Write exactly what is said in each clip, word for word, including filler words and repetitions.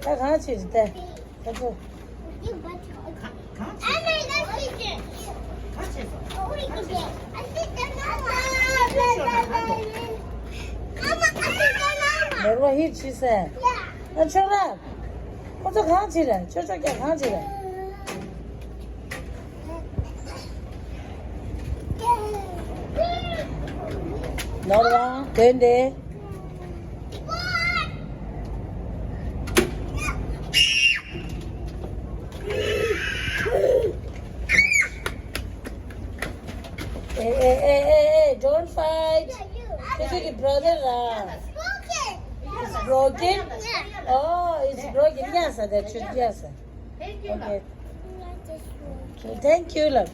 ད་གང་བྱེད་ཀྱི་ད། ད་ཚོ། ནོར་བ་ཧིར་ཆི་སེ། ཨ་ཆོག་ར། ཁོ་ཚོ་གང་བྱེད་ར། ཆོག་ཆོག་ཀྱང་གང་བྱེད་ར། ནོར་བ་དོན་དེ། Hey, hey, hey, hey, hey, don't fight. This is your brother, ah. It's broken? Oh, it's broken. Yes, sir, that's it. Yes, sir. Okay. Thank you, love.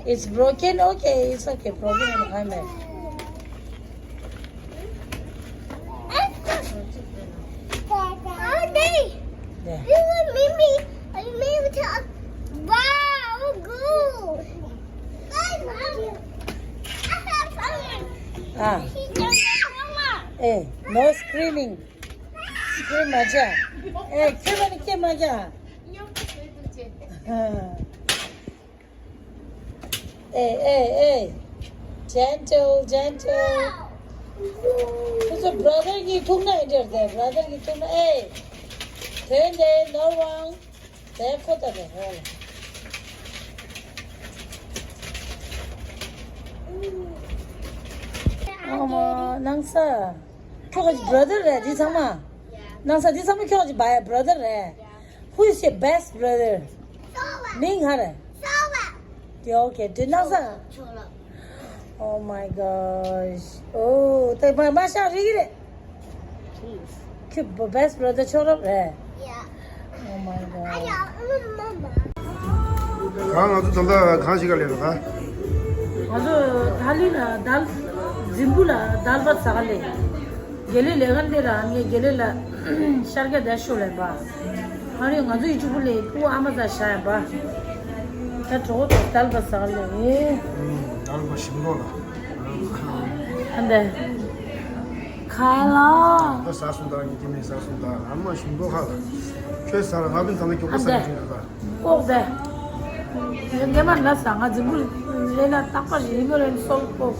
It's broken? Okay, it's okay. Broken in the climate. Daddy, yeah. You want me, me, me to, wow, good. Ah. Hey, no screaming. Scream, Maja. Hey, scream, Maja. Hey, hey, hey. Gentle, gentle. This is brother གཉིས་ཐུག་ན་ཨེ་འདྲ་རེད། Brother གཉིས་ཐུག་ན་ཨེ། དོན་དེ་ནོར་དབང་དེ་ཁོ་ད་རེད་ཧོ། ཨོ་མ་ནང་ས། ཁྱོད་ཀྱི་brother རེད་འདི་ཚང་མ། ནང་ས་འདི་ཚང་མ་ཁྱོད་ཀྱི་བ་brother རེད། Who is your best brother? མིང་ག་རེ། དེ་okay དེ་ནང་ས། Oh my gosh. Oh, དེ་མ་མ་ཤ་རིག་རེད། ཁྱོད་best brother ཆོག་རབས་རེད། Oh my god. གང་ང་ཚོ་ད་ལྟ་གང་ཞིག་ག་ལས་རེད་ད། ང་ཚོ་ད་ལི་ལ་དལ་རྫིང་བུ་ལ་དལ་བ་ཟ་ག་ལས། དགེ་ལེགས་ལས་ཀ་འདི་ར་ངས་དགེ་ལེགས་ལ་ཤར་རྒྱ་དལ་ཤོ་ལས་པ། ཨ་རེ་ང་ཚོ་ཡི་གཅུག་པུ་ལས་ཕུ་ཨ་མ་ཟ་ཤ་ཡ་པ། ད་གྲོགས་དང་དལ་བ་ཟ་ག་ལས། དལ་བ་ཞིམ་གོ་ལ། ཨ་འདི། ཁ་ལ། ད་ཟ་སོང་ད་ངས་ཀྱི་མེད་ཟ་སོང་ད་ཨ་མ་ཞིམ་གོ་ཁ་ལ། ཁྱོད་ཟ་ལ་ང་བིན་ཚང་ལ་མགྱོགས་པོ་ཟ་ཡ་བྱུང་ད། ཀོག་པས། ངས་མ་ལ་ཟ་ང་རྫིང་བུ་ལས་ལ་རྟག་པར་རིང་པོ་རེད་སོལ་ཀོག་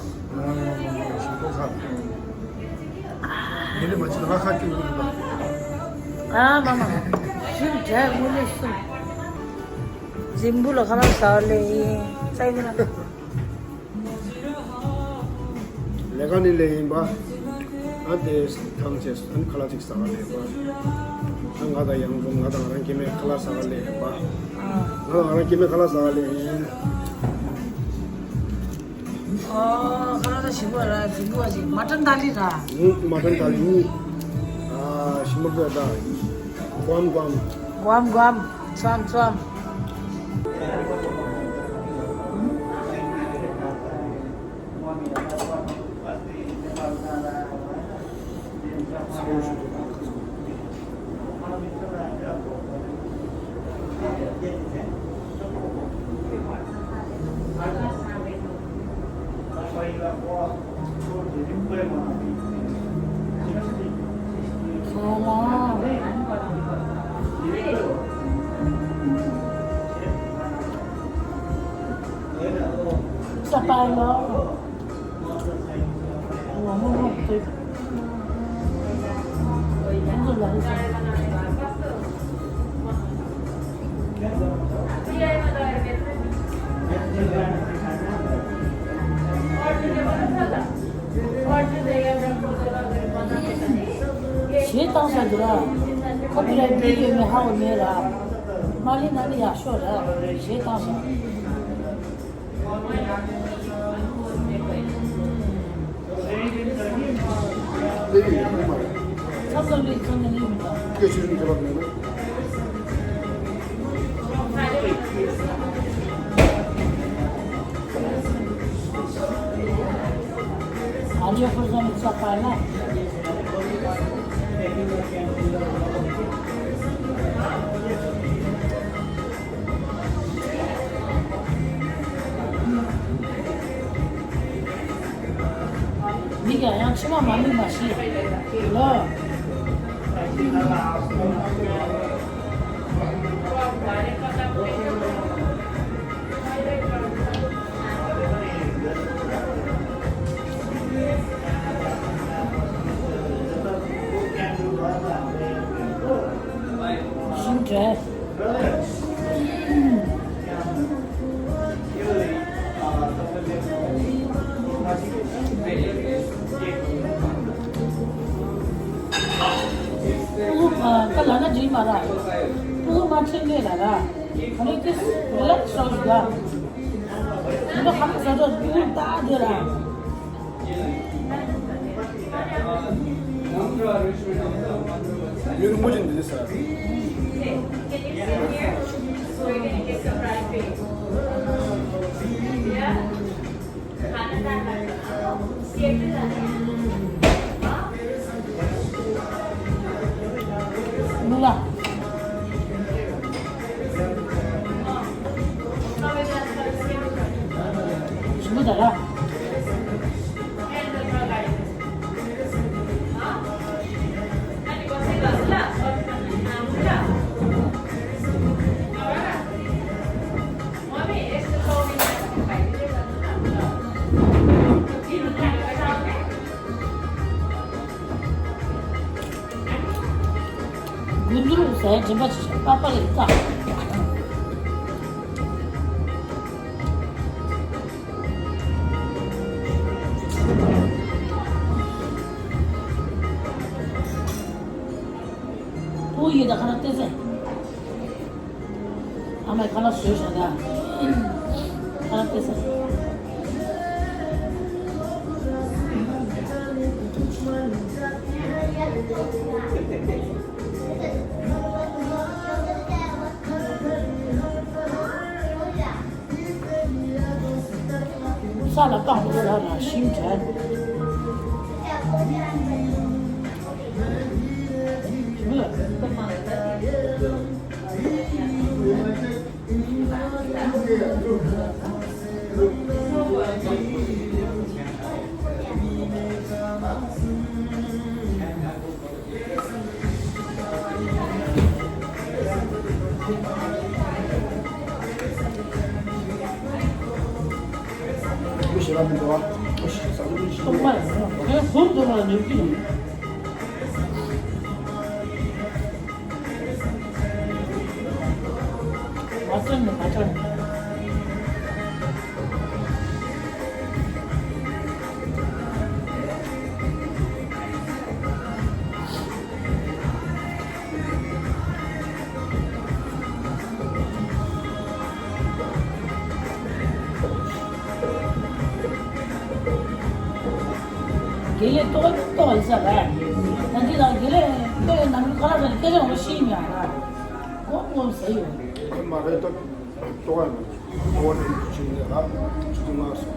ཞིམ་པོ་ཁ། ཉིན་རེ་མ་ཅི་ལ་ཁ་སྐྱུག་གི་འདུག་ཨ་མ་མ། ཞིམ་དྲག་དངོས་གནས་སུ། རྫིང་བུ་ལ་ཁ་ལག་ཟ་བ་ལས་ཡིན། ས་ཡིན་ན། ལས་ཀ་ནི་ལས་ཡིན་པ། ཨ་དེ་ཐམས་ཅད་ཨ་ནི་ཁ་ལག་ཅིག་ཟ་བ་ལས་པ། ཨ་ང་དང་ཡང་ང་དང་ང་རང་སྐྱེ་མེད་ཁ་ལག་ཟ་བ་ལས་ཡིན་པ། ང་དང་ང་རང་སྐྱེ་མེད་ཁ་ལག་ཟ་བ་ལས་ཡིན། ཨོ། ཁ་ལག་ཞིམ་པོ་ར་རྫིང་བུ་བ་ཞིག་མ་ཊན་ཏཱ་ལི་ར། ཨུ། མ་ཊན་ཏཱ་ལི་གཉིས། ཨ་ཞིམ་པོ་དགོས་ད། གོམ་གོམ། གོམ་གོམ། ཚོམ་ཚོམ། གཞས་བཏང་ས་འདི་ར། ཁོ་པི་རའེ་ཊི་འདི་ཡོད་མེད་ཧ་གོ་མེད་ར། མ་ལི་ན་ནི་ཡག་ཤོས་ར། གཞས་བཏང་ས། མིག་ཡང་ཡང་མཆི་མ་མ་མིག་མ་ཤེས་ལོ། ཞིམ་དྲགས། ཕྲུ་གུ་ཨ། ད་ལབ་ན་འགྲིག་མ་རེད། ཕྲུ་གུ་མ་ཁྲིད་མེད་ལ་ར། ཨ་ནི་ཏིས་རི་ལེགས་ཤོག་ཞུ་ག། ང་ཚོ་ཧ་ལས་ས་ཚོ་ཕྲུ་གུ་ལྟ་དེ་ར། ཡུལ་མོ་ཅན་འདི་ཟེར། མུ་ལ། ཞིམ་པོ་ད་ར། དགུན་འབྲུ་ཟས་སྦྱིན་པ་ཆེ་ཤོས་པ་པ་ལ་ཡིན་ད། ཨོ་ཡེ་ད་ཁ་ན་ཏེ་ཟེ། ཨ་མའི་ཁ་ལག་བཟོས་བཞག་ད། ཁ་ལག་ཕེ་ས། ས་ལ་སྤང་ས་ལ་ཤིང་དྲན། དགེ་ལས་ཏོག་ཏོག་ཡིན་ས་རེད། ད་འདི་ལ་དགེ་ལས་ཏོག་ནང་ཁ་ལག་དང་སྐད་ཆ་ངོ་ཤེས་མྱོང་ར། ངོ་ངོ་ཟེར་ཡོད། མ་རེད་ད། ཏོག་ཡིན། ཏོག་ནས་ཅི་ནས་ར། ཅི་ཏུ་ང་སོ།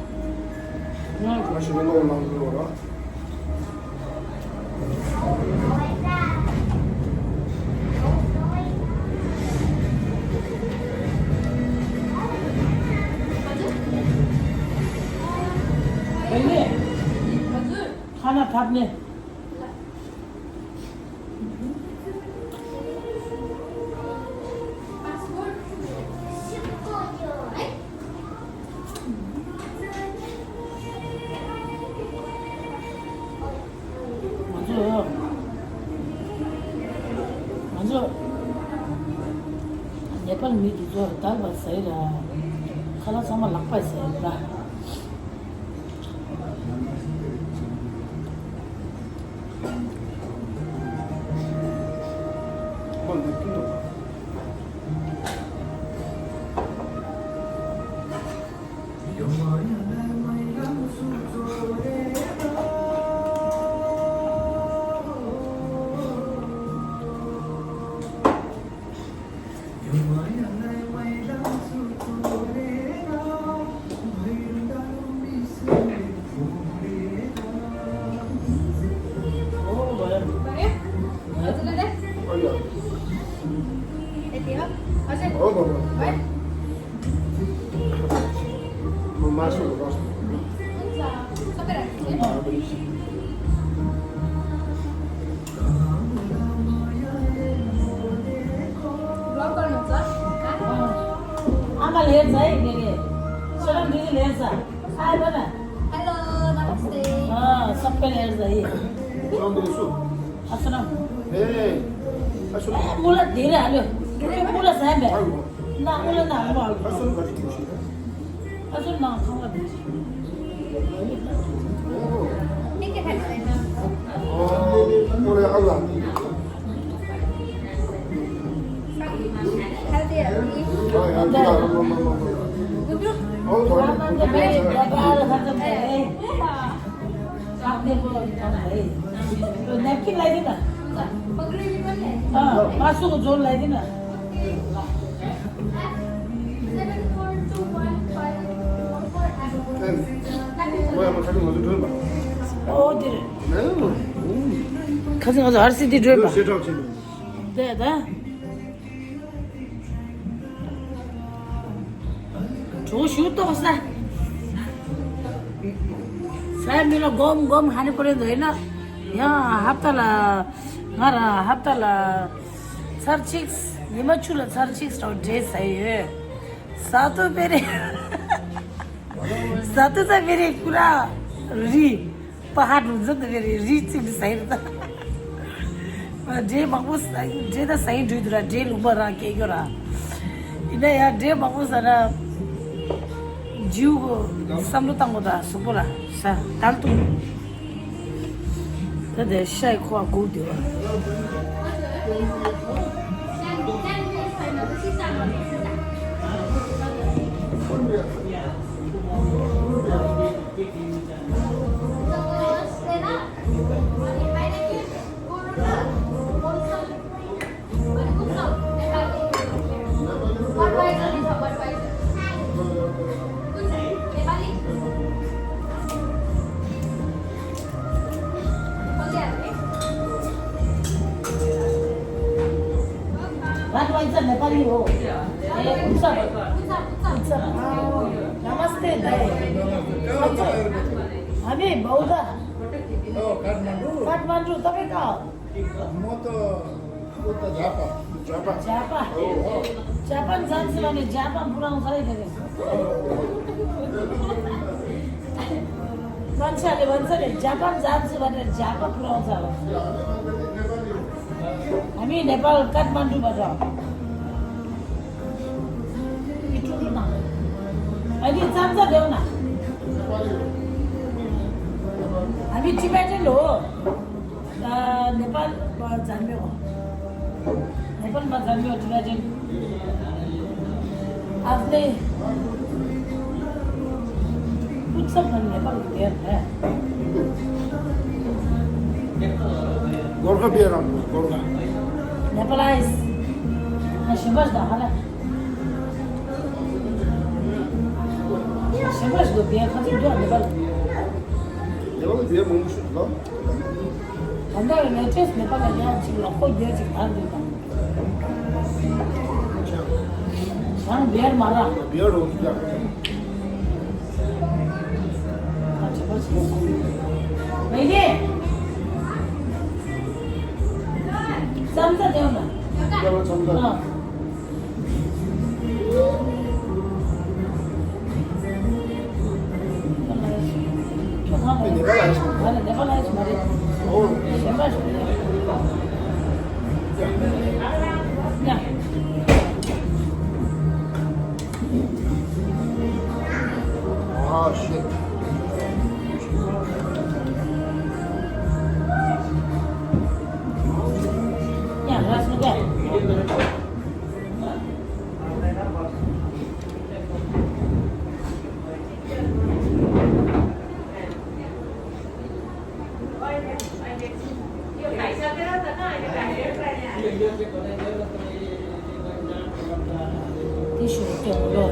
ང་ཞི་མི་ནོར་ལང་ཡོད་ར། ཁ་ན་ཐབ་ནས། ང་ཚོ། ང་ཚོ། ནེ་པཱལ་མི་དེ་ཚོ་དར་བ་ཟེར་ར། ཁ་ལག་ཚང་མ་ལག་པ་ཟེར་ར། ལེ་ཛ་ཡི་ལེ་ལེ། ཤ་ར་འདི་གི་ལེ་ཛ། ཨ་བ་ན། Hello, namaste. ཨ་སབ་པེ་ལེ་ཛ་ཡི། ཨ་སོ་ན། ཨ་སོ་ན། ཨ་མུ་ལ་དེ་ར་ལོ། དེ་མུ་ལ་ཟ་བས། ན་མུ་ལ་ན་མུ་ལ། ཨ་སོ་ན་ག་ཅི་ཁུ་ཤི། ཨ་སོ་ན་ཁང་བ་དེ། Napkin लाइदिन। अँ, मासुको झोल लाइदिन। ओ दिदी। खसी खसी हर सिटी ड्रेम। दे दा। གྲོགས་ཞུ་ཏོག་ས། ས་མི་ལ་སྒོམ་སྒོམ་ཧ་ནི་པོ་རེད་འདོད་ན། ཡང་ཧབ་ཏ་ལ། ང་ར་ཧབ་ཏ་ལ། ཚར་གཅིག་ཉི་མ་བཅུ་ལ་ཚར་གཅིག་སོགས་འདྲེས་ས་ཡོད། ས་ཏོ་པེ་རེ། ས་ཏོ་ས་པེ་རེ་ཀུ་ར། རི། པ་ཧ་འགྲོ་འཛིན་དུ་བས་རི་རི་བརྩིགས་ཏེ་ཟ་ཡི་རེད་ད། འབྲས་མང་པོ་ཟ་ཡི་འབྲས་ད་ཟ་ཡི་འགྲོ་ཡི་འདུག་ར། འབྲས་ལུང་པ་རང་སྐྱེ་རྒྱུ་ར། ཡིན་ན་ཡང་འབྲས་མང་པོ་ཟ་ན། ཇིའུ་གོ་བསམ་བློ་བཏང་གོ་ད་གཟུགས་པོ་ལ་ཟ་དལ་འདུག་ད་དེ་ཤ་ཡི་ཁོ་བ་སྒུག་བསྡད་པ། Budweiser नेपाली हो। ए, हुन्छ। हुन्छ। नमस्ते दाइ। हामी बौद्ध। काठमाडौँ। काठमाडौँ, तपाईँ कहाँ हो? म त उता झापा। झापा। झापा। हो, हो। जापान जान्छु भने जापान पुऱ्याउँछ है फेरि। मान्छेहरूले भन्छ नि, जापान जान्छु भनेर झापा पुऱ्याउँछ अब। हामी नेपाल काठमाडौँबाट। मिठो न। अहिले चाम्चा देऊ न। हामी टिबेटन हो। अ, नेपालमा जन्मेको। नेपालमा जन्मेको टिबेटन। आफ्नै उत्सव भन्ने नेपालको बियर है। गोर्खा बियर आउनु, गोर्खा। नेपालाइज। अ, सुभाष दा, होला। सुभाष दा, बियर कति दो नेपाल। नेपाल बियर मङ्गु ल। भन्दा लेटेस्ट नेपालमा यहाँ चाहिँ लक्को बियर चाहिँ खान दिन्छ। सँग बियर मार। बियर हो क्या? अच्छा, बस। मैले चम्चा देऊ न। चम्चा। अँ। नेपाल आएछ। नेपाल आएछ। Oh, shit. དེ་ཞུ་སྟེ་འོ་ལོ།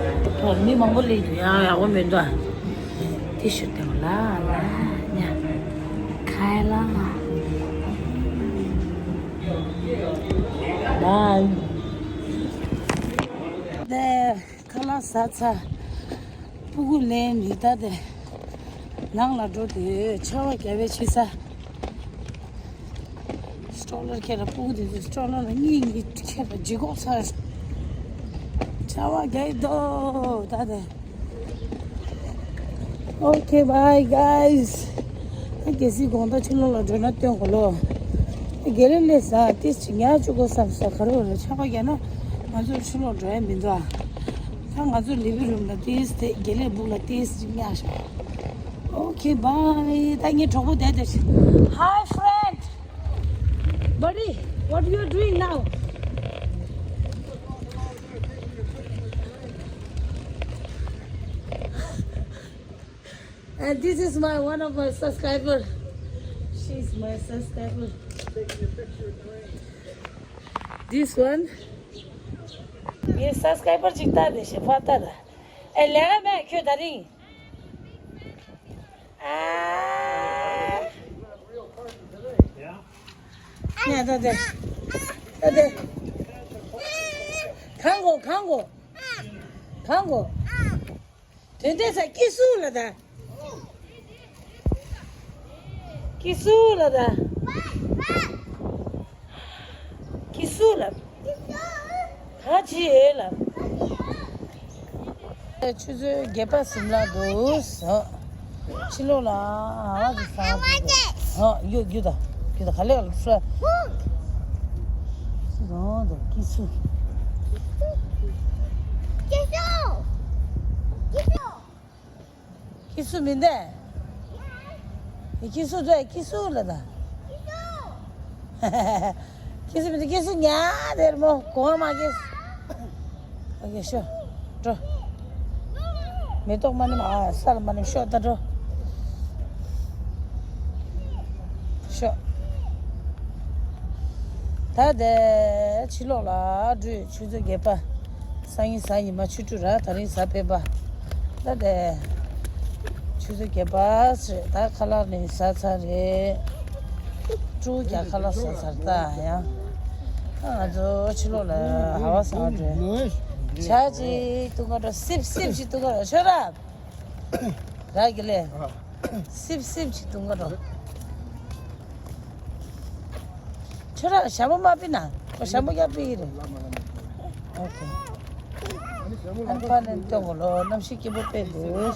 མི་མང་པོ་སླེབས་འདུག་ཡང་ཡག་པོ་མི་འདུག་དེ་ཞུ་སྟེ་འོ་ལ་ལ་ཉ་ཁའི་ལ་ལ། དེ་ཁ་ལག་ཟ་ཚར། སྤུ་གུ་ལེན་ནི་ད་དེ། ནང་ལ་འགྲོ་དེ་ཆར་པ་བརྒྱབ་པའི་ཕྱི་ས། སྤྲོ་ལར་ཁྱེར་ར་སྤུ་གུ་དེ་ཚོ་སྤྲོ་ལར་ལ་གཉིས་གཉིས་ཁྱེར་ར་ལྗིད་ཁོག་ཚ། ཆར་པ་རྒྱག་གི་འདུག་ད་དེ། Okay, bye guys. ད་གལ་སྲིད་དགོང་དག་ཕྱི་ལོགས་ལ་འགྲོ་ན་སྟོན་གོ་ལོ། དགེ་ལེགས་སླེབས་ས་ཏིས་ཅིག་ཉལ་བཅུག་དགོས་བསམ་སོང་། ག་རེ་རེད། ཆར་པ་རྒྱག་ན་ང་ཚོ་ཕྱི་ལོགས་འགྲོ་ཡ་མི་འདུག་ཨ། ད་ང་ཚོ་ལི་ཝིང་རུམ་ལ་ཏིས་དེ་དགེ་ལེགས་སྦུག་ལ་ཏིས་ཅིག་ཉལ་ཤོག Okay, bye. ད་ངའི་གྲོགས་པོ་བསྡད་བསྡད་ཤག Hi friend. Buddy, what you are doing now? And this is my one of my subscriber. She's my subscriber. This one. ངའི་subscriber ཅིག་ལྟ་དེ་ཤེས་ཕ་ལྟ་ད། ཨེ་ལས་ཀ་མེད་ཁྱོད་ད་རིང་། ཨ། ནས་ད་དེ། ད་དེ། གང་གོ་གང་གོ་གང་གོ་དོན་དེ་ས་ཀི་སུ་ལ་ད། ཀི་སུ་ལ་ད། ཀི་སུ་ལ། ད་ཅི་ཨེ་ལ། ཆུ་ཚོད་བརྒྱད་པ་ཟིན་ལ་འདུག་ཕྱི་ལོགས་ལ་ཨ་ཅི་ས་འདུག་ཨ་རྒྱུ་རྒྱུ་ད་རྒྱུ་ད་ག་ལེ་ག་ལེ་སུ་ལ། སུ་རང་ད་ཀི་སུ། ཀི་སུ། ཀི་སུ་མིན་ཏེ། ཡི་ཀི་སུ་ཏེ་ཀི་སུ་ལ་ད། ཀི་སུ་མིན་ཏེ་ཀི་སུ་ཉ་དེར་མོ་གོང་མ་ཀི་སུ། ཨོ་ཀེ་ཤོ། འགྲོ། མེ་ཏོག་མ་ནིམ་ཨ་ས་ལ་མ་ནིམ་ཤོ་ད་འགྲོ། ཤོ། ད་དེ་ཕྱི་ལོགས་ལ་འགྲོས་ཆུ་ཚོད་བརྒྱད་པ། སང་ཉིན་གཟའ་ཉི་མ་ཆུ་ཕྲུག་ར་ད་རིང་གཟའ་སྤེན་པ། ད་དེ་ཆུ་ཚོད་བརྒྱད་པ་ཟེར་ད་ཁ་ལག་ནི་ཟ་ཚར་རེད། ཕྲུ་གུ་རྒྱ་ཁ་ལག་ཟ་ཚར་ད་ཡང་། ད་ང་ཚོ་ཕྱི་ལོགས་ལ་ཧ་བ་ཟ་བ་འགྲོ། ཇ་ཅིག་བཏུང་ག་འགྲོ། སིབ་སིབ་ཅིག་བཏུང་ག་འགྲོ་ཤོད་ར། ར་གི་ལེ། སིབ་སིབ་ཅིག་བཏུང་ག་འགྲོ། ཁྱོད་རང་ཞྭ་མོ་མ་ཕུད་ན། ཁོ་ཞྭ་མོ་ཡར་ཕུད་ཀྱི་རེད། ཨོ་ཁེ། ཨན་ཕ་ནན་སྟོན་གོ་ལོ། གནམ་གཤིས་སྐྱིད་པོ་དཔེ་འདུག